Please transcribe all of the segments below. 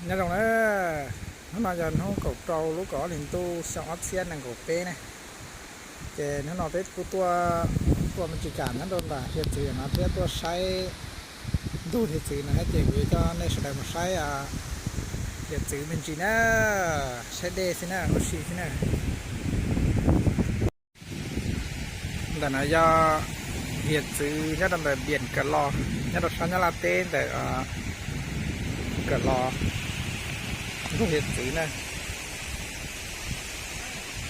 Nyob zoo na, hnub no yog hnub kaum rau lub kaum ob hlis ntuj xyoo ob txhiab nees nkaum peb ne. Ces hnub no peb kuj tuaj, tuaj Mes Kas nyob rau nram hiav txwv no thiab tuaj saib ntug hiav txwv no thiab ces kuv yuav coj nej sawv daws mus saib hiav txwv me ntsis na, saib dej xwb na, ua si xwb na. Ntawm no yog hiav txwv nyob rau ntawm Npiam Kawm Los, nyob rau sab Nyab Laj teb ntawm Kawm Los, ntug hiav txwv na.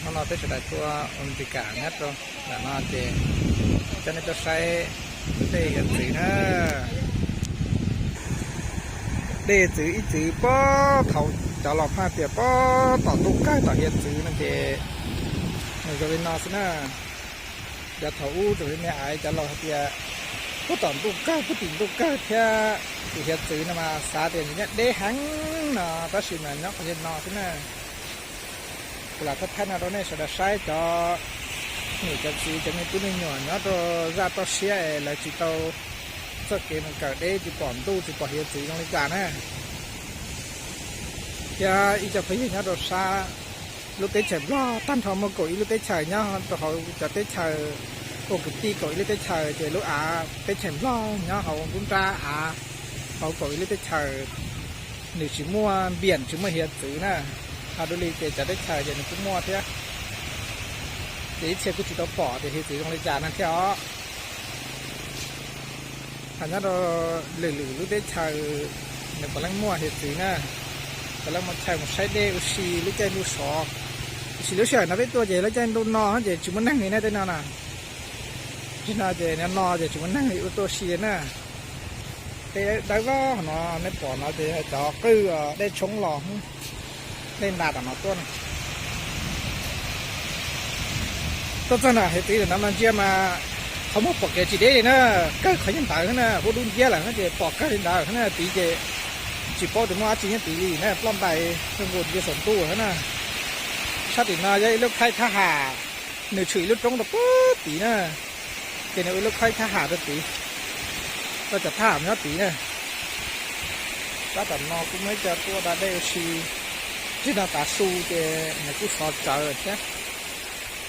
Hnub no peb sawv daws tuaj ua Mes Kas nyob rau ntawm no ces coj nej tuaj saib dej hiav txwv na. Dej hiav txwv ib txwv pob thaum cov laus pheej tias pob tom ntuj kawg tom hiav txwv no ces nws zoo li no xwb na. Yav thaum ub tseem me me aiv cov laus hais tias puag tom ntuj kawg, puag tim ntuj kawg thiab tim hiav txwv no mas xav tias nws nyob deb heev no, tab sis mas nyob qhov yog no xwb na. Kuv lam thaij thaij no rau nej sawv daws saib cov niam cov txiv cov me tub me nyuam nyob rau zaj toj siab es lawv tsis tau txoj kev mus kawm deb, tsis pom ntuj tsis pom hiav txwv zoo li cas na. Thiab ib co phooj ywg nyob rau sab lub teb chaws Nplog tag nrho muaj kaum ib lub teb chaws nyob rau hauv cov teb chaws ua kwv tij kaum ib lub teb chaws ces lub av teb chaws Nplog nyob hauv nruab nrab av hauv kaum ib lub teb chaws nws tsis muaj Npiam tsis muaj hiav txwv na. Ho dua li ces cov teb chaws ces nws kuj muaj thiab, ces ib txhia kuj tsis tau pom tias hiav txwv zoo li cas no thiab os. Ho nyob rau lwm lwm lub teb chaws nws puav leej muaj hiav txwv na, puav leej muaj chaw mus saib dej ua si lub caij ntuj sov. Tiam sis lub sij hawm no peb tuaj ces lub caij ntuj no ces tsis muaj neeg li na tej no na. Tsis no ces no no ces tsis muaj neeg li ua tuaj si na. Dej dawb vog no nej pom no ces cov qwj dej tshoob los, dej ntas tom no tuaj na. Tuaj txog nram hiav txwv no mas ntsia mas qhov muag pom kev tsis deb li na, kawg qhov yeej ntawd na, huab dub nciab lawm ces pom kawg li ntawd na, tid ces tsis paub tias muaj dab tsi nyob tid li na, ploj ntais zoo nkaus ntsia saum ntuj na. Sab tim no yog ib lub khaib thab ham, nws tshwm ib lub roob rau puag tid na, ces nws ua ib lub khaib thab ham rau tid, rau cov thab ham nyob tid na. Sab tom no kuj muaj ib co tuaj da dej ua si, tsis no tav su ces nws kuj sov tsawv thiab.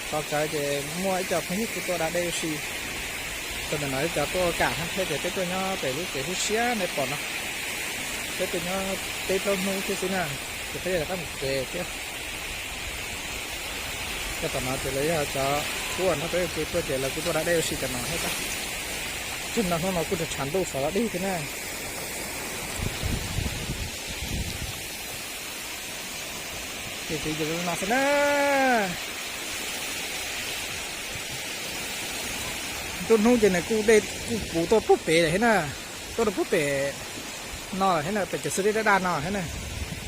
Sov tsawv ces muaj ib co phooj ywg kuj tuaj da dej ua si. Rau ntawm no ib co tuaj ua kam thiab ces peb tuaj nyob pem lub tsev siab siab nej pom no. Peb tuaj nyob peb plaub hnub thiab xwb na, ces peb yuav rov qab mus tsev thiab. Cov tom no ces lawv yog cov tub uas nrog peb ua ke tuaj ces lawv kuj tuaj da dej ua si cov no thiab. Tsis no hnub no kuj tshav ntuj sov los dig thiab na. Ces txiv ces no xwb na. Nruab hnub ces nws kuj dej kuj puv tuaj puag pem lawm thiab na, tuaj rau puag pem no lawm thiab na, pem cov xub dej daj daj no thiab na.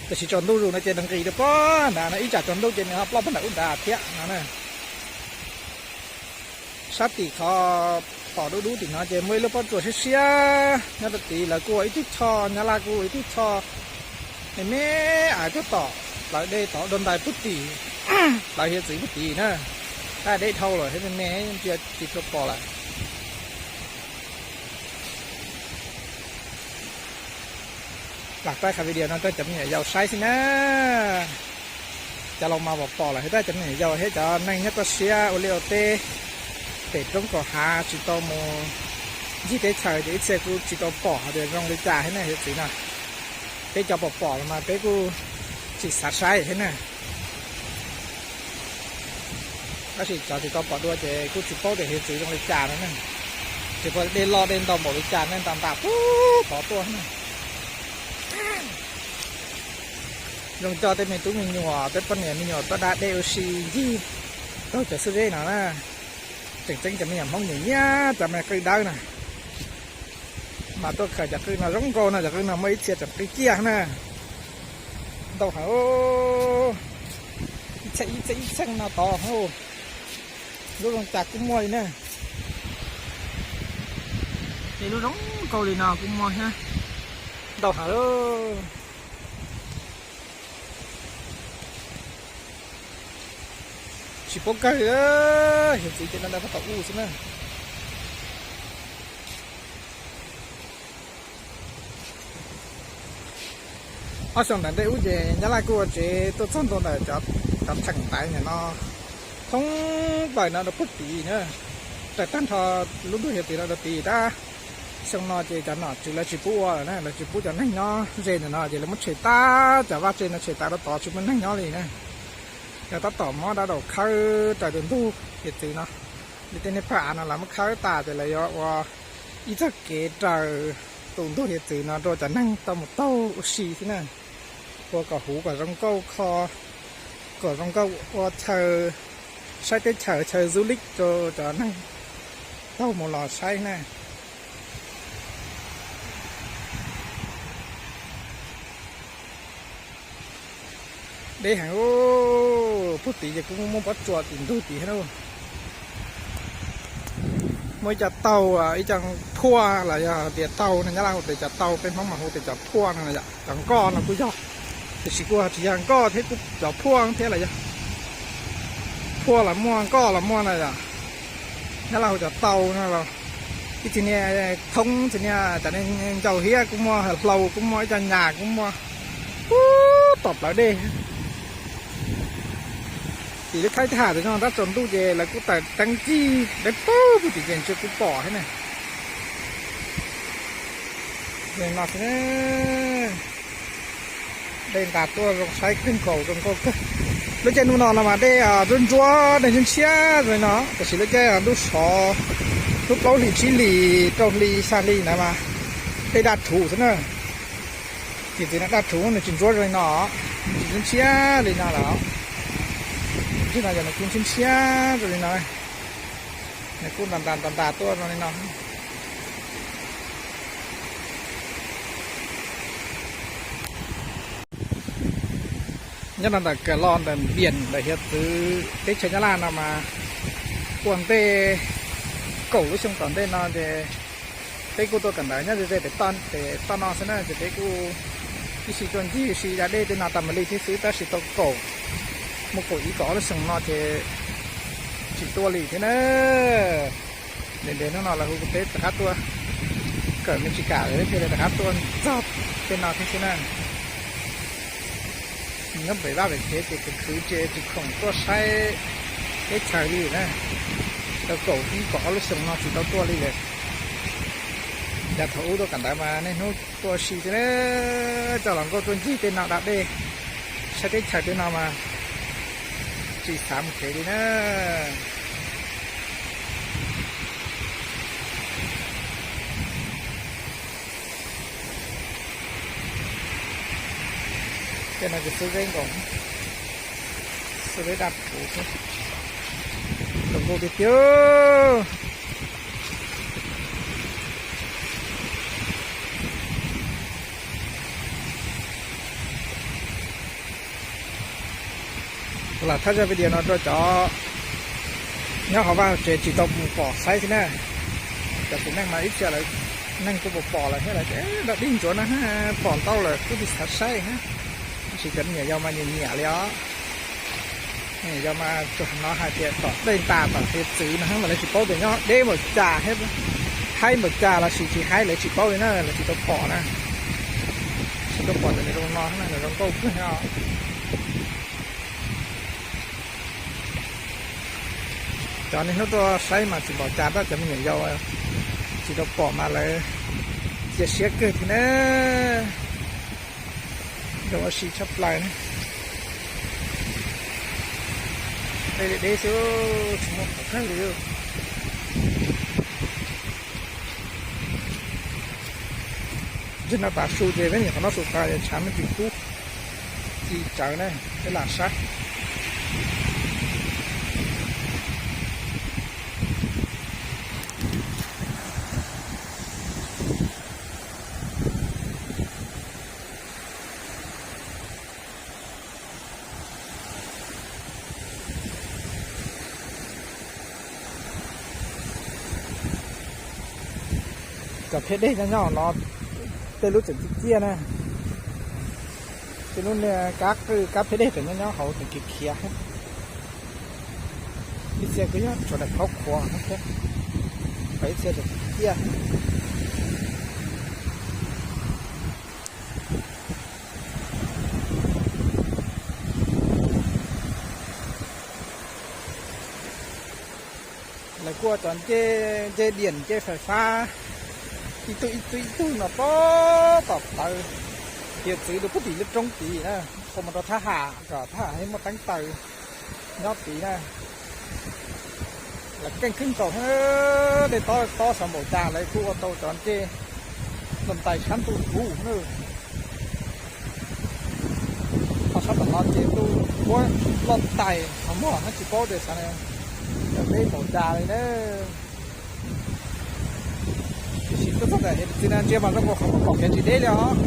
Tiam sis tsaus ntuj zus no ces nws nqis rau puag nrad no, ib tsam tsaus ntuj ces nws ho ploj puag nram ub nrad thiab no na. Sab tim qhov pom dub dub tim no ces muaj ib lub pob tsuas siab siab nyob rau tid, lawv kuj ua ib tug choj, Nyab Laj kuj ua ib tug choj me me aiv tuaj tom plawv dej tod dua ntais puag tim plawv hiav txwv puag tid na. Tab deb dhau lawm thiab me me ntsia tsis tshua pom lawm. Lam thaij qhov video no rau cov me nyuam yaus saib xwb na. Cov laus mas pom pom lawm thiab tab cov me nyuam yaus thiab cov neeg nyob toj siab ua liaj ua teb pem roob kaum hav tsis tau mus ncig teb chaws ces ib txhia kuj tsis tau pom hais tias zoo li cas thiab ne hiav txwv no. Peb cov pom pom los mas peb kuj tsis xav saib thiab na. Tab sis cov tsis tau pom dua ces kuj tsis paub tias hiav txwv zoo li cas no ne. Tsis paub dej loj dej ntau npaum li cas ne, ntas ntas puag tod tuaj ne. Zoo coj tej me tub me nyuam, tej poj niam me nyuam tuaj da dej ua si ncig taug cov xub zeb no na. Tseem ceeb cov me nyuam Hmoob nyiam nyiam cov me qwj dawb na. Mas tuaj khaws cov qwj no zoo nkauj no, cov qwj no muaj ib txhia tseem qwj ciaj na. Ntau heev, ib txheej ib txheej ib txheej no tod, lub zoo cas kuj muaj li na. Tej lub zoo nkauj li no kuj muaj thiab. Ntau heev. Tsis paub kawg li, hiav txwv ces no da pab tom u xwb na. Ob xyoo ntawm ntej ub ces Nyab Laj kuj ua tsev tuaj txog ntua ntawm cov theem ntaiv ntawm no, thoob plaws no rau puag tid na, raws tag nrho lub ntuj hiav txwv no rau tid tab. Xyoo no ces cov nom tswv lawv tsis pub ua lawm na, lawv tsis pub cov neeg nyob ze ntawm no ces lawv muab tshem tag, cov vaj tse no tshem tas rau tod tsis muaj neeg nyob li na. Yog tab tom muab dav daum khawb raws tus ntug hiav txwv no, li tej niag paj av no lawv muab khawb tas ces lawv yuav ua ib txoj kev raws tus ntug hiav txwv no rau cov neeg tau mus taug ua si xwb na. Ua kom huv kom zoo nkauj kho, kom zoo nkauj ua chaw saib teb chaws, chaw du lịch rau cov neeg taug mus los saib na. Deb heev, puag tid ces kuj muaj pob tsuas tim ntug tid thiab. Muaj ib co taug, ib co phuaj los yog tias taug no, Nyab Laj hu tias cov taug, peb Hmoob mas hu tias cov phuaj no, cov nkoj no kuj yog, tiam sis kuj tsis yog nkoj thiab, kuj cov phuaj thiab los yog, phuaj los muaj, nkoj los muaj na yom. Nyab Laj hu cov taug no los ib txhia niag thoob, txhia niag cov niag ncau hiab kuj muaj, hlau kuj muaj, ib co nyas kuj muaj, ub, tom plawv dej. Tim lub thaib teb ham tam no tab tsaus ntuj ces lawv kuj tawm teeb cig deb paug puag tim ces ntshe kuj pom thiab ne. No xwb, dej ntas tuaj zoo saib kawg nkaus, zoo nkauj kawg. Lub caij ntuj no no mas dej ntsuab ntsuab, dej ntshiab ntshiab zoo li no, tiam sis lub caij ntuj sov, lub plaub hlis tsib hlis rau hli xya hli na mas dej daj rhuv xwb na. Hiav txwv no daj rhuv, nws tsis ntsuab zoo li no, nws tsis ntshiab ntshiab li no lawm. Tsis no yog nws kuj ntshiab ntshiab zoo li no, nws kuj ntas ntas ntas ntas tuaj zoo li no. Nyob rau ntawm kawm los ntawm npias ntawm hiav txwv teb chaws Nyab Laj no mas ua ntej kaum lub xyoo tom ntej no ces peb kuj tuaj kawm ntawv nyob ze ze pem toj no xwb na, ces peb kuj ib si tuaj ncig si da dej tej no tas mam li thiab xwb, tab sis tau kaum, muaj kaum ib kaum ob lub xyoo no ces tsis tuaj li thiab na. Ntev ntev hnub no lawv hu peb rov qab tuaj kawm Meskas lawm thiaj li rov qab tuaj txog tej no thiab xwb na. Nyob pem vaj pem tsev ces khwv khwv ces tsis khoom tuaj saib teb chaws li na. Tau kaum ib kaum ob lub xyoo no tsis tau tuaj li lawm. Yav thaum ub tuaj kawm ntawv mas niaj hnub tuaj ua si xwb na, coj hluas nkauj tuaj ncig tej no da dej, saib teb chaws tej no mas tsis xav mus tsev li na. Tej no ces xub zeb nkaus, xub zeb daj rhuv xwb, zoo nkauj tiag tiag. Lam thaij zaj video no rau cov nyob hauv vaj tsev tsis tau mus pom saib xwb na. Cov txiv neej mas ib txhia lawv, neeg kuj pom pom lawm thiab, lawv tias da dej ntsuav no pom ntau lawm kuj tsis xav saib thiab. Tab sis cov me nyuam yaus mas nyiam nyiam li os. Me nyuam yaus mas tsuas hnov hais tias tom dej ntas tom hiav txwv no mas lawv tsis paub tias nyob deb npaum cas thiab, haib npaum cas los sis tsis haib lawv tsis paub li na, lawv tsis tau pom na. Tsis tau pom cov niag zoo no na, nws zoo nkauj kawg os. Cov niaj hnub tuaj saib mas tsis npaum cas tab, cov me nyuam yaus tsis tau pom mas lawv cia siab kawg thiab na. Zoo ua si tshaj plaws na. Dej deb xwb, tsis muaj qhov kawg li. Tsis no tav su ces peb nyuam qhuav noj su tas es tshav me ntsis kub ci tsawv na, peb lam saib. Cov phiab dej nyob nyob no, tej lub tseem ciaj ciaj na. Tej lub niag kab qwj kab phiab dej tseem nyob nyob hauv tseem khiav khiav. Ib txhia kuj yog tshuav daim phaub qhuav thiab, ib txhia tseem ciaj. Kuj ua cov ncej, ncej diam ncej fais fab ib tug ib tug ib tug no pab tom plawv hiav txwv rau pub tim lub roob tid na, ua mus rau thab ham kom thab ham thiaj muaj teeb taws nyob tid na. Lawv keej kawg nkaus thiab, dej tob tob xov npaum cas lawv kuj ua tau cov ncej ntais ntais sab ntuj huv na. Ho sab tom no ces ntuj muab loj tais qhov muag no tsis paub tias xyov cov dej npaum cas li na. Tiam sis tuaj txog ntawm hiav txwv no ntsia mas zoo nkaus qhov muag pom kev tsis deb li os.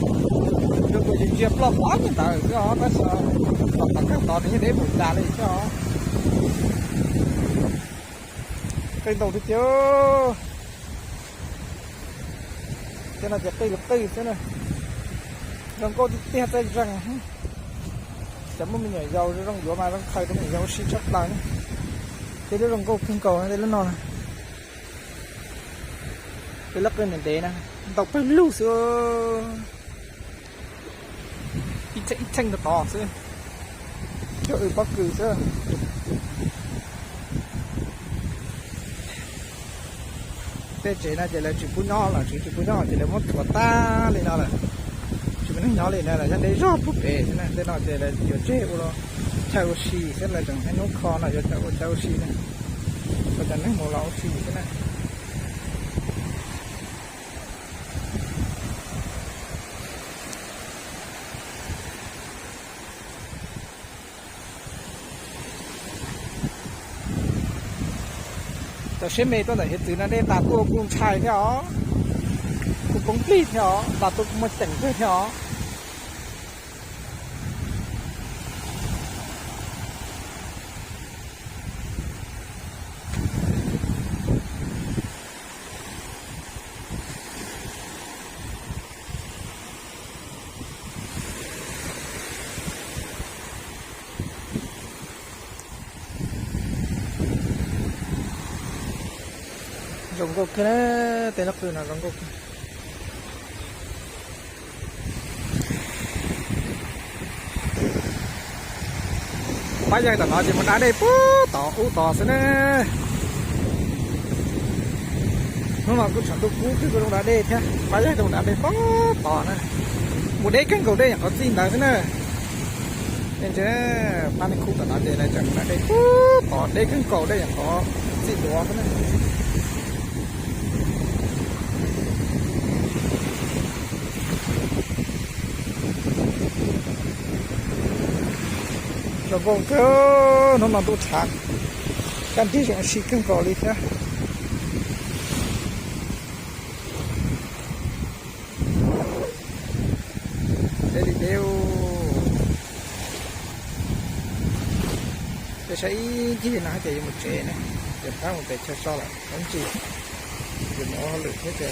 Zoo nkaus ntsia ploj qhov ntawd xwb os, tab sis tom qhov kawg tod nws yeej deb npaum cas li thiab os. Qij ntau tiag tiag. Tej no ces qij li qij xwb na. Zoo nkauj tiag tiag txaij zeeg. Cov muaj me nyuam yaus zoo yuav mas zoo khaws rau me nyuam yaus ua si tshaj plaws na. Tej lub zoo nkauj kawg nkaus tej lub no. Tej lub qij ntev ntev na, ntau pawg lug xwb. Ib txheej ib txheej rau tod xwb, coj ua pob kws xwb. Tej tsev no ces lawv tsis pub nyob lawm, tsis pub nyob ces lawv muab tuav tag li no lawm, tsis pub neeg nyob li na, lawv nyob deb zog puag pem xwb na. Tej no ces lawv yuav tseg ua chaw ua si xwb, lawv tseem hais hnub kho no yuav ua chaw ua si na, ua cov neeg mus los ua si xwb na. Cov siab me tuaj ntawm hiav txwv no dej tas tuaj kuj ntshai thiab os, kuj poob plig thiab os, tas tuaj kuj muaj ceem kawg thiab os. Zoo nkauj kawg, tej lub qwj no zoo nkauj kawg. Pab yeej tom no ces mus da dej puag tod ub tod xwb na. Hnub no kuj tshav ntuj kub twb kuj zoo da dej thiab, pab yeej zoo da dej puag tod na. Mus deb kawg nkaus dej nyuam qhuav txij ntawd xwb na. Ntshe pab nej khub tom no ces lawv tseem da dej puag tod deb kawg nkaus dej nyuam qhuav txij duav xwb na. Zoo nkauj kawg, hnub no ntuj tshav, kaj nrig zoo ua si kawg nkaus li thiab. Deb li deb. Peb saib ib ncig no ces yuav mus tsev na, ces pab mus pem chaw so lawm ib ncig, yuav mus ua hauj lwm thiab ces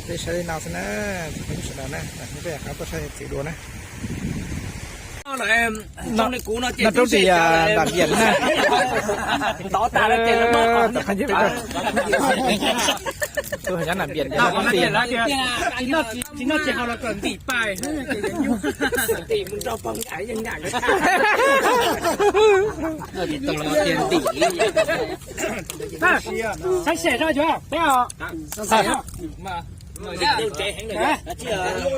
peb saib li no xwb na. Tsoom phooj ywg sawv daws na, peb rov qab tuaj saib hiav txwv dua na. No roob ris nram Npiam na. Tus nyob nram Npiam no roob ris. Saib xyem rau yuav peb os.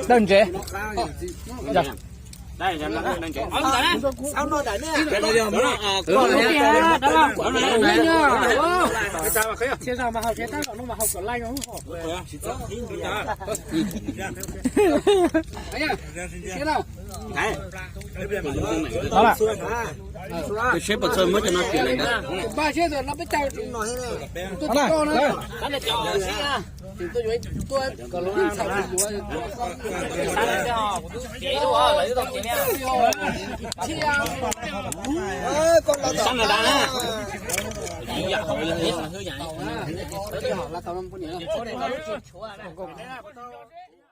Dawb ntsev. Tus seb puas txog muab cov no kiag lawm ntag.